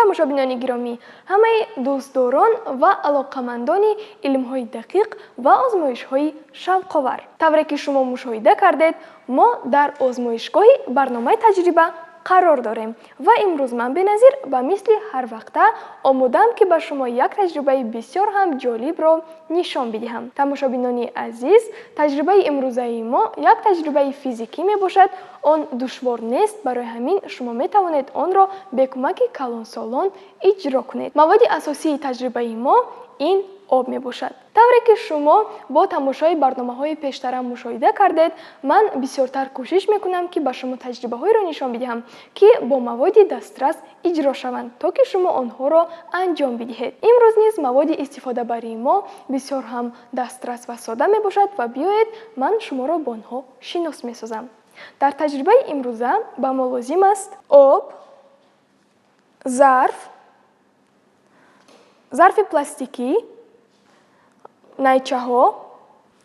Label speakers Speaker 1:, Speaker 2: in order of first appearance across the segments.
Speaker 1: Тамошобинони гиромӣ, ҳамаи дӯстдорон ва алоқамандони илмҳои дақиқ ва озмоишҳои шавқовар. Тавре ки шумо мушоҳида кардед, мо дар озмоишгоҳи барномаи таҷриба қарор дорем ва имрӯз ман Беназир ба мисли ҳар вақта омодаам, ки ба шумо як таҷрибаи бисёр ҳам ҷолибро нишон бидиҳам. Тамошобинони азиз, таҷрибаи имрӯзаи мо як таҷрибаи физикӣ мебошад. Он душвор нест, барои ҳамин шумо метавонед онро бе кӯмаки калонсолон иҷро кунед. Маводи асосии таҷрибаи мо ин об мебошад. Тавре ки шумо бо тамошои барномаҳои пештара мушоҳида кардед, ман бисёртар кӯшиш мекунам, ки ба шумо таҷрибаҳоеро нишон бидиҳам, ки бо маводи дастрас иҷро шаванд, то ки шумо онҳоро анҷом бидиҳед. Имрӯз низ маводи истифодабарии мо бисёр ҳам дастрас ва сода мебошад ва биёед ман шуморо бо онҳо шинос месозам. Дар таҷрибаи имрӯза ба мо лозим аст об, зарф, зарфи пластикӣ, найчаҳо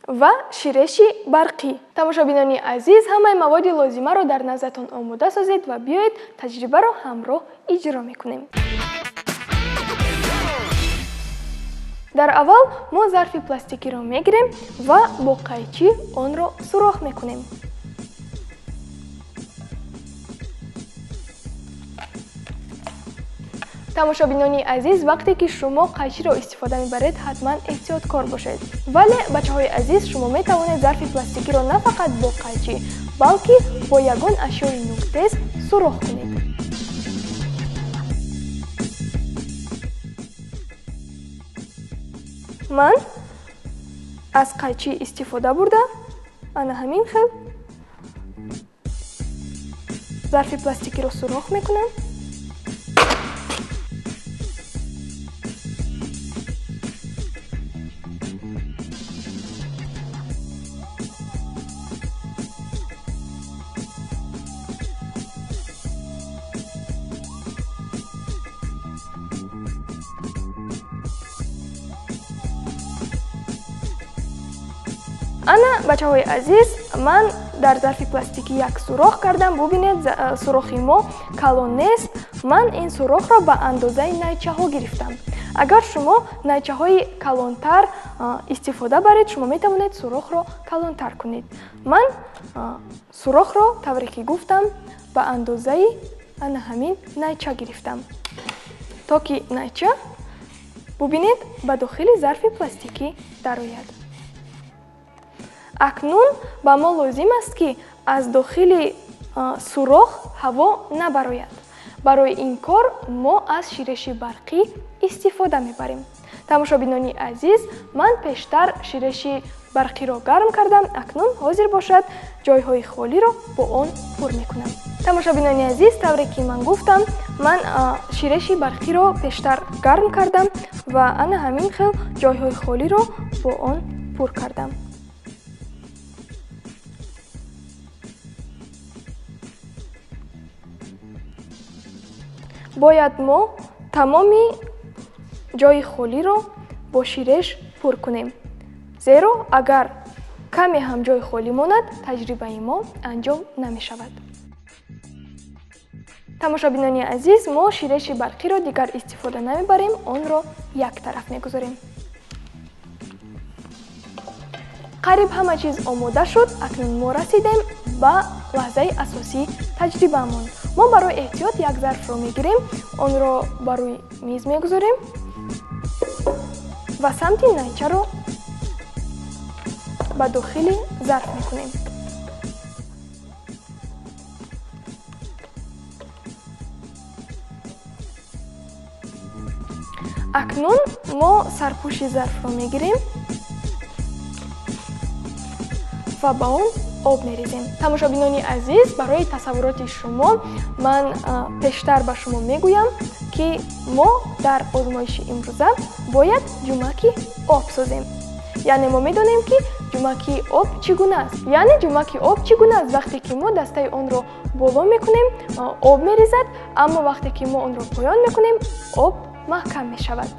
Speaker 1: ва ширеши барқӣ. Тамошобинони азиз, ҳамаи маводи лозимаро дар наздатон омода созед ва биёед таҷрибаро ҳамроҳ иҷро мекунем. Дар аввал мо зарфи пластикиро мегирем ва бо қайчӣ онро сурох мекунем. Тамошобинони азиз, вақте ки шумо қайчиро истифода мебаред, ҳатман эҳтиёткор бошед. Вале, бачаҳои азиз, шумо метавонед зарфи пластикиро на фақат бо қайчӣ, балки бо ягон ашёи нуктез сурох кунед. Ман аз қайчӣ истифода бурда, ана ҳамин хел зарфи пластикиро сурох мекунам. Ана, бачаҳои азиз, ман дар зарфи пластикӣ як сурох кардам. Бубинед, сурохи мо калон нест. Ман ин сурохро ба андозаи найчаҳо гирифтам. Агар шумо найчаҳои калонтар истифода баред, шумо метавонед сурохро калонтар кунед. Ман сурохро, тавре ки гуфтам, ба андозаи ана ҳамин найча гирифтам, то ки найча, бубинед, ба дохили зарфи пластикӣ дарояд. Акнун ба мо лозим аст, ки аз дохили сурох ҳаво набарояд. Барои ин кор мо аз ширеши барқӣ истифода мебарем. Тамошобинони азиз, ман пештар ширеши барқиро гарм кардам, акнун ҳозир бошад ҷойҳои холиро бо он пур мекунам. Тамошобинони азиз, тавре ки ман гуфтам, ман ширеши барқиро пештар гарм кардам ва ана ҳамин хел ҷойҳои холиро бо он пур кардам. Бояд мо тамоми ҷойи холиро бо ширеш пур кунем, зеро агар каме ҳам ҷойи холӣ монад, таҷрибаи мо анҷом намешавад. Тамошобинони азиз, мо ширеши барқиро дигар истифода намебарем, онро як тараф мегузорем. Қариб ҳама чиз омода шуд. Акнун мо расидем ба лаҳзаи асосии таҷрибаамон. Мо барои эҳтиёт як зарфро мегирем, онро ба рӯи миз мегузорем ва самти найчаро ба дохили зарф мекунем. Акнун мо сарпӯши зарфро мегирем ва ба он об мерезем. Тамошобинони азиз, барои тасаввуроти шумо ман пештар ба шумо мегӯям, ки мо дар озмоиши имрӯза бояд ҷумаки об созем. Яъне мо медонем, ки ҷумаки об чӣ гуна аст. Яъне ҷумаки об чӣ гуна аст? Вақте ки мо дастаи онро боло мекунем, об мерезад, аммо вақте ки мо онро поён мекунем, об маҳкам мешавад.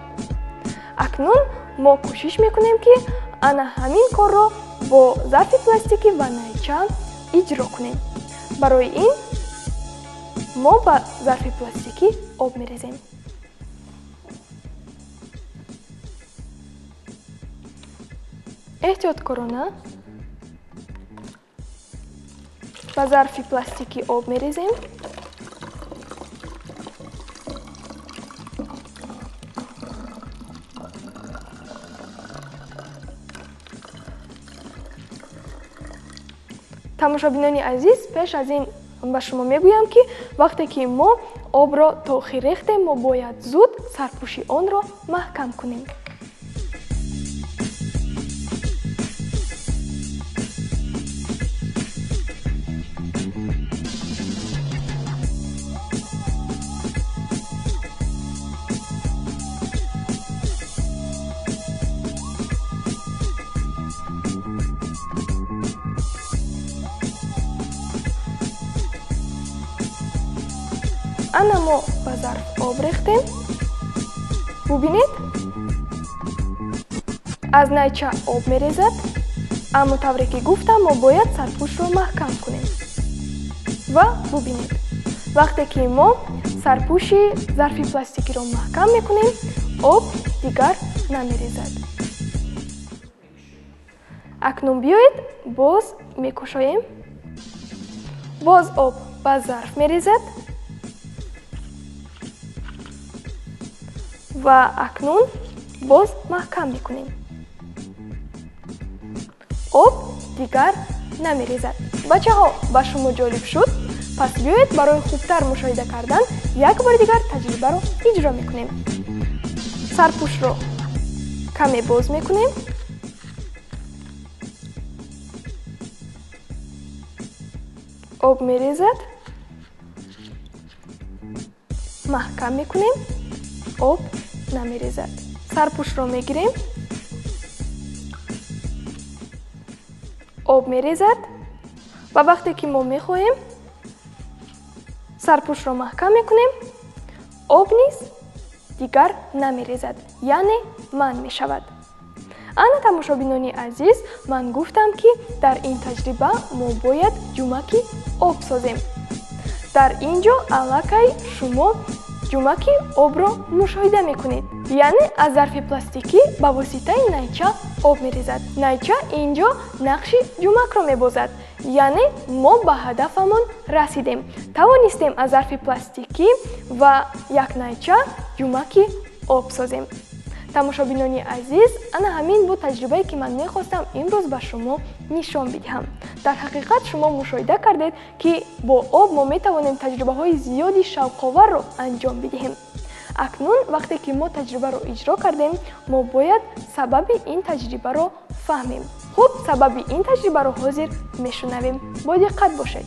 Speaker 1: Акнун мо кӯшиш мекунем, ки ана ҳамин корро бо зарфи пластикӣ ва найча иҷро кунем. Барои ин мо ба зарфи пластикӣ об мерезем. Эҳтиёткорона ба зарфи пластикӣ об мерезем. Тамошобинони азиз, пеш аз ин ба шумо мегӯям, ки вақте ки мо обро то охир рехтем, мо бояд зуд сарпӯши онро маҳкам кунем. Ана мо ба зарф об рехтем. Бубинед, аз найча об мерезад, аммо тавре ки гуфтам, мо бояд сарпӯшро маҳкам кунем. Ва бубинед, вақте ки мо сарпӯши зарфи пластикиро маҳкам мекунем, об дигар намерезад. Акнун биёед боз мекушоем. Боз об ба зарф мерезад. Ва акнун боз маҳкам мекунем. Об дигар намерезад. Бачаҳо, ба шумо ҷолиб шуд? Пас биёед барои хубтар мушоҳида кардан як бори дигар таҷрибаро иҷро мекунем. Сарпӯшро каме боз мекунем. Об мерезад. Маҳкам мекунем. Об намерезад. Сарпӯшро мегирем. Об мерезад ва вақте ки мо мехоҳем сарпӯшро маҳкам мекунем, об низ дигар намерезад, яъне манъ мешавад. Ана тамошобинони азиз, ман гуфтам, ки дар ин таҷриба мо бояд ҷумаки об созем. Дар ин ҷо аллакай шумо ҷумаки обро мушоҳида мекунед. Яъне аз зарфи пластикӣ ба воситаи найча об мерезад. Найча ин ҷо нақши ҷумакро мебозад. Яъне мо ба ҳадафамон расидем. Тавонистем аз зарфи пластикӣ ва як найча ҷумаки об созем. Тамошобинони азиз, ана ҳамин буд таҷрибае, ки ман мехостам имрӯз ба шумо нишон бидиҳам. Дар ҳақиқат шумо мушоҳида кардед, ки бо об мо метавонем таҷрибаҳои зиёди шавқоварро анҷом бидиҳем. Акнун вақте ки мо таҷрибаро иҷро кардем, мо бояд сабаби ин таҷрибаро фаҳмем. Хуб, сабаби ин таҷрибаро ҳозир мешунавем. Бо диққат бошед.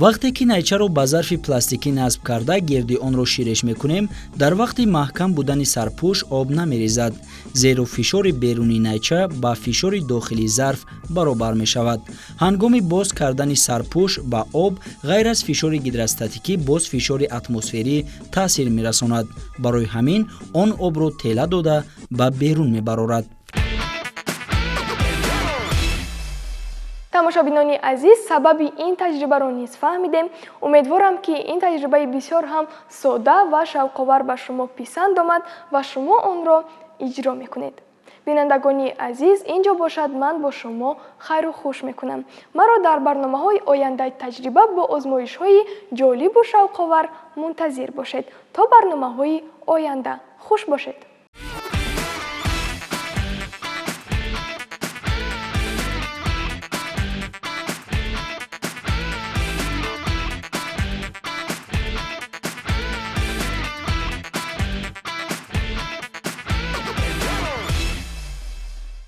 Speaker 2: Вақте ки найчаро ба зарфи пластикӣ насб карда гирди онро ширеш мекунем, дар вақти маҳкам будани сарпӯш об намерезад, зеро фишори берунии найча ба фишори дохилии зарф баробар мешавад. Ҳангоми боз кардани сарпӯш ба об ғайр аз фишори гидростатикӣ боз фишори атмосферӣ таъсир мерасонад. Барои ҳамин он обро тела дода ба берун мебарорад.
Speaker 1: Тамошобинони азиз, сабаби ин таҷрибаро низ фаҳмидем. Умедворам, ки ин таҷрибаи бисёр ҳам сода ва шавқовар ба шумо писанд омад ва шумо онро иҷро мекунед. Бинандагони азиз, ин ҷо бошад ман бо шумо хайру хуш мекунам. Маро дар барномаҳои ояндаи таҷриба бо озмоишҳои ҷолибу шавқовар мунтазир бошед. То барномаҳои оянда хуш бошед.